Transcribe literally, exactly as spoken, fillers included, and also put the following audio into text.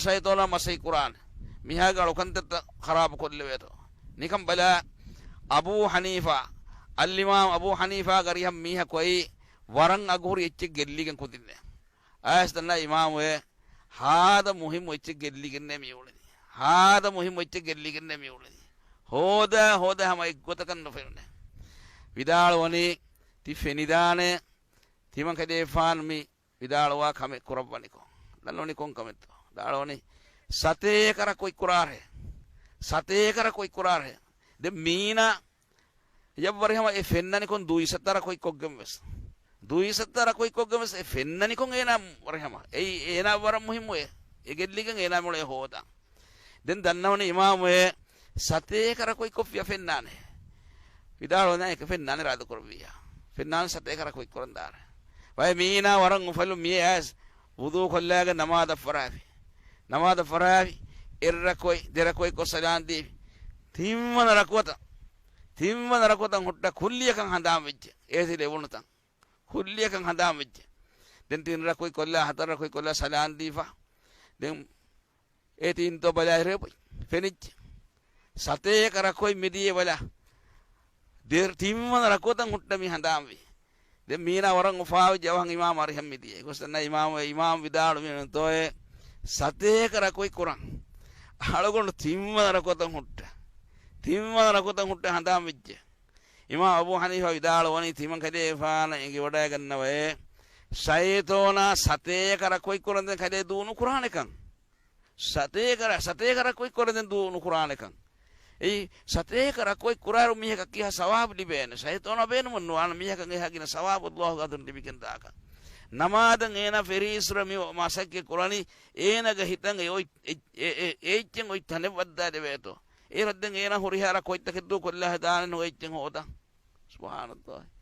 ޝައިޠާނާ މަސައްކަތް ކުރާނެ. މީހާގެ އަޅުކަންތައްތައް ޚަރާބު ކޮށްލެވޭތޯ. ނިކަން ބަލާ، އަބޫ ޙަނީފާ، އަލްއިމާމް އަބޫ ޙަނީފާގެ އަރިހަށް މީހަކު އައީ ވަރަށް އަގުހުރި އެއްޗެއް ގެއްލިގެން ކުދިންނޭ. އައިސް ދަންނަ އިމާމުއޭ، ހާދަ މުހިއްމު އެއްޗެއް ގެއްލިގެންނޭ މި އުޅެނީ. ހާދަ މުހިއްމު އެއްޗެއް ގެއްލިގެންނޭ މި އުޅެނީ. ހޯދާ ހޯދާ ހަމަ އެއްގޮތަކަށް ނުފެނުނޭ. ވިދާޅުވަނީ، ތި ފެނިދާނެ، ތިމަން ކަލޭފާން މި ވިދާޅުވާ ކަމެއް ކުރައްވަނިކޮށް. ދަންނަވަނީ ކޮން ކަމެއްތޯ؟ ވިދާޅުވަނީ، ސަތޭކަ ރަ ކޮތް ކުރާރޭ. ސަތޭކަ ރަ ކޮތް ކުރާރޭ. ދެން މީނާ ޔައްވަރި ހަމަ އެ ފެންނަނިކޮން ދުއިސައްތަ ރަ ކޮތްކޮށްގެން ވެސް. ދުއިސައްތަ ރަ ކޮތްކޮށްގެން ވެސް އެ ފެންނަނިކޮން އޭނާ ވަރި ހަމަ. އެއީ އޭނާ ވަރަށް މުހިއްމު އެ. އެ ގެއްލިގެން އޭނާ މޮޅޭ ހޯދާ. ދެން ދަންނަވަނީ އިމާމުއޭ ސަތޭކަ ރަ ކޮތްކޮށްފިޔާ ފެންނާނެ. ވިދާޅުވަނީ އެކަ ފެންނާނެ ރާދަކުރެއްވިއްޔާ. ފެންނާނެ ސަތޭކަ ރަ ކޮތްކުރަން ދާނެ. ވައި މީނާ ވަރަށް އުފަލުން މިއޭ އައިސް ވުޟޫ ކޮށްލާގެން ނަމާދަށް ފަށާފި. ނަމާދަށް ފަށާފި. އެއް ރަ ކޮތް، ދެ ރަ ކޮތްކޮށް ސަލާން ދީފި. ތިންވަނަ ރަ ކުވަތަށް، ތިންވަނަ ރަ ކުވަތަށް ހުއްޓަ ކުއްލިއަކަށް ހަނދާން ވެއްޖެ. އޭތި ލެވުނުތަން. ކުއްލިއަކަށް ހަނދާން ވެއްޖެ. ދެން ތިން ރަ ކޮތް ކޮށްލާ، ހަތަރު ރަ ކޮތް ކޮށްލާ ސަލާން ދީފަ. ދެން އޭތި އިންތޯ ބަލާ ރޭބޮތް ފެނިއްޖެ. ސަތޭކަ ރަ ކޮތް މިދިޔަ ބަލާ. ދެ، ތިންވަނަ ރަ ކުވަތަށް ހުއްޓަ މި ހަނދާންވީ. ދެން މީނާ ވަރަށް އުފާވެއްޖެ އަވަހަށް އިމާމް އަރިހަށް މިދިޔަ. އެގޮސް ދަންނަ އިމާމު، އިމާމް ވިދާޅުވި ނުތޯއޭ. ސަތޭކަ ރަ ކޮތް ކުރަން. އަޅުގަނޑު ތިންވަނަ ރަ ކުވަތަށް ހުއްޓަ. ތިންވަނަ ރަ ކުވަތަށް ހުއްޓަ ހަނދާން ވެއްޖެ. އިމާމް އަބޫ ޙަނީފާ ވިދާޅުވަނީ ތިމަން ކަލޭފާނަށް އެނގިވަޑައިގަންނަވައޭ، ޝައިޠޯނާ ސަތޭކަ ރަ ކޮތް ކުރަން ދެން ކަލޭ ދޫ ނުކުރާނެކަން. ސަތޭކަ ރަ، ސަތޭކަ ރަ ކޮތް ކުރަން ދެން ދޫ ނުކުރާނެކަން. އެއީ ސަތޭކަ ރަ ކޮތް ކުރާއިރު މީހަކަށް ކިހާ ސަވާބު ލިބޭނެ؟ ޝައިޠޯނާ ބޭނުމެއް ނުވާނެ މީހަކަށް އެހާ ގިނަ ސަވާބު ﷲ ގާތުން ލިބިގެން ދާކަށް. ނަމާދަށް އޭނާ ފެރީއްސުރެ މި މަސައްކަތް ކުރަނީ އޭނާގެ ހިތަށް އެ އޮތް، އެ، އެ، އެ، އެ އެއްޗެއް އޮތް ތަނެއް ވައްދާ ދެވޭތޯ. އޭރަށް ދެން އޭނާ ހުރިހާ ރަ ކޮތްތަކެއް ދޫ ކޮށްލާ ހަދާނެ ނު އެއްޗެއް ހޯދާ. ސުބްޙާނަﷲ.